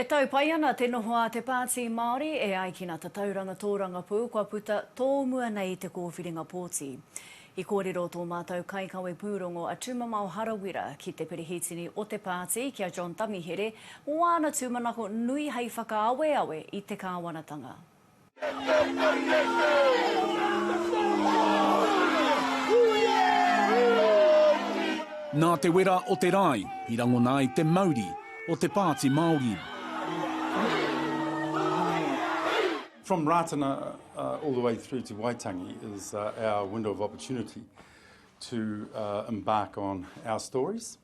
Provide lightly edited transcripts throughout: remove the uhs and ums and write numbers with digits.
E tau pai ana te noho a te Pāti Māori e ai ki ngā tatauranga tōrangapū kua puta tōmua nei i te kōwhiringa pōti. I kōrero tō mātou kaikawe pūrongo a Tumamao Harawira ki te perehitini o te pāti ki a John Tamihere mō āna tūmanako nui hei whakaaweawe i te kāwanatanga. Nā te wera o te rae i rangona ai te mauri o te Pāti Māori. From Rātana all the way through to Waitangi is our window of opportunity to embark on our stories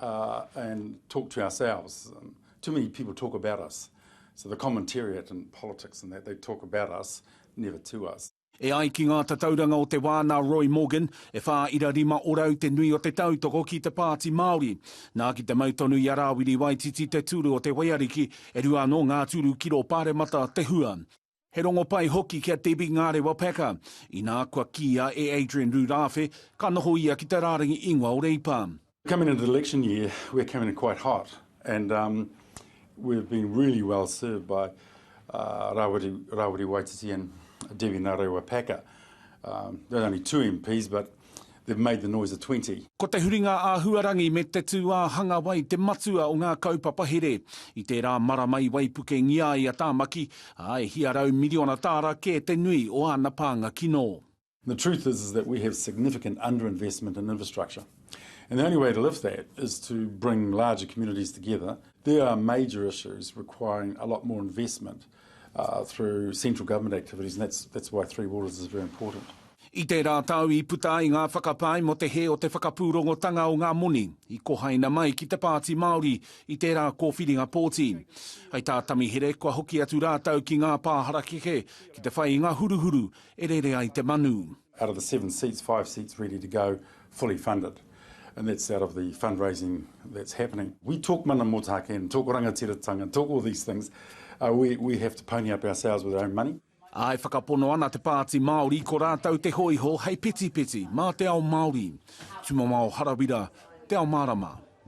and talk to ourselves. Too many people talk about us. So the commentariat and politics and that, they talk about us, never to us. E ai ki ngā tatauranga o te wā nā Roy Morgan, e 4.5 orau te nui o te tautoko ki te Pāti Māori. Nā ki te mau tonu i a Rāwiri Waititi te tūru o te Waiariki, e rua anō ngā tūru ki rō Pāremata te hua. He rongopai hoki ki a Debbie Ngarewa Packer, inā kua kīia e Adrian Rurāwhe, ka noho ia ki te rārangi ingoa o Reipa. Coming into the election year, we're coming in quite hot and um, we've been really well served by uh, Rawiri, Rawiri Waititi and Debbie Ngarewa Packer. Um, there are only two MPs, but they've made the noise of 20. Ko te huringa āhuarangi me te tūāhanga wai te matua o ngā kaupapa here. I tērā marama i waipukengia ai a Tāmaki, ā, e hia miriona tāra kē te nui o āna pānga kino. The truth is, is that we have significant underinvestment in infrastructure. And the only way to lift that is to bring larger communities together. There are major issues requiring a lot more investment uh, through central government activities, and that's, that's why Three Waters is very important. I tērā tau i puta ai ngā whakapae mō te hē o te whakapūrongotanga o ngā moni i kohaina mai ki te Pāti Māori i tērā kōwhiringa pōti. Hei tā Tamihere kua hoki atu rātou ki ngā pā harakeke ki te whai i ngā huruhuru e rere ai te manu. Out of the seven seats, five seats ready to go, fully funded. And that's out of the fundraising that's happening. We talk mana motuhake and talk rangatiratanga and talk all these things. Uh, we, we have to pony up ourselves with our own money. Ā, e whakapono ana te Pāti Māori ko rātou te hōiho hei petipeti mā te ao Māori. Tumamao Harawira, Te Ao Mārama.